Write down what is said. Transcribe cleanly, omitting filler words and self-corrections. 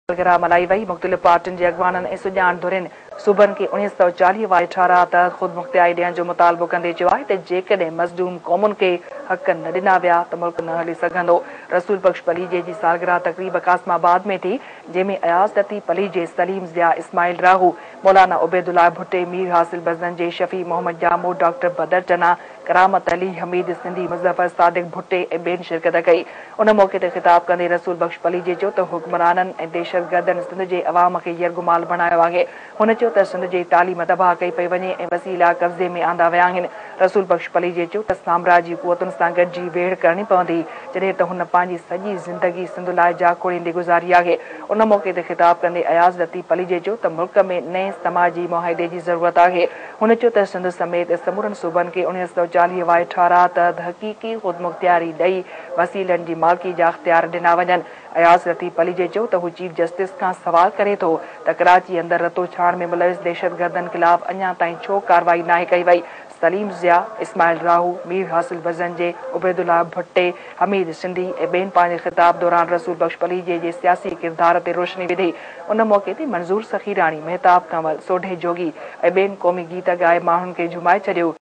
سالگرهه ملهائي وئي. مختلف پارٽين جي اڳواڻن ۽ سڄاڻ ڌرين صوبن کي 1940 واري ٺهراء تحت خودمختياري ڏيڻ جو مطالبو ڪندي چيو آهي ته جيڪڏهن مظلوم قومن کي حق نه ڏنا ويا ته ملڪ نه هلي سگهندو. رسول بخش پليجي جي سالگرهه تقريب قاسم آباد ۾ ٿي، جنهن ۾ اياز لطيف پليجي، سليم ضياء، اسماعيل راهو، مولانا عبيدالله ڀٽي، مير حاصل بزنجي، شفيع محمد ڄاموٽ، ڊاڪٽر بدر چنا، ڪرامت علي، حميد سنڌي، مظفر صادق ڀٽي ۽ ٻين شرڪت ڪئي. ان موقعي تي خطاب ڪندي رسول بخش پليجي چيو ته حڪمرانن ۽ دهشتگردن سنڌ جي عوام کي يرغمال بڻايو آهي. هن چيو ته سنڌ جي تعليم تباهه ڪئي پئي وڃي ۽ وسيلا قبضي ۾ آندا ويا آهن. رسول بخش پليجي چيو ته سامراجي قوتن سان گڏجي ويڙهه ڪرڻي پوندي، جڏهن ته هن پنهنجي سڄي زندگي سنڌ لاء جاکوڙيندي گذاري آهي. ان موقعي تي خطاب ڪندي اياز لطيف پليجي چيو ته ملڪ ۾ نئين سماجي معاهدي جي ضرورت آهي. هن چيو ته سنڌ سميت سمورن صوبن کي 1940 واري ٺهراء تحت حقيقي خودمختياري ڏئي وسيلن جي مالڪي جا اختيار ڏنا وڃن. اياز لطيف پليجي چيو ته هو چيف جسٽس کان سوال ڪري ٿو ته ڪراچي اندر رتوڇاڻ ۾ ملوث دهشتگردن خلاف اڃا تائين ڇو ڪارروائي ناهي ڪئي وئي. سليم ضياء، اسماعيل راهو، مير حاصل بزنجي، عبيدالله ڀٽي، حميد سنڌي ۽ ٻين پنهنجي خطاب دوران رسول بخش پليجي جي سياسي ڪردار تي روشني وڌي. ان موقعي تي منظور سخيراڻي، مهتاب ڪنول، سوڍي جوڳي ۽ ٻين قومي گيت ڳائي ماڻهن کي جهومائي ڇڏيو.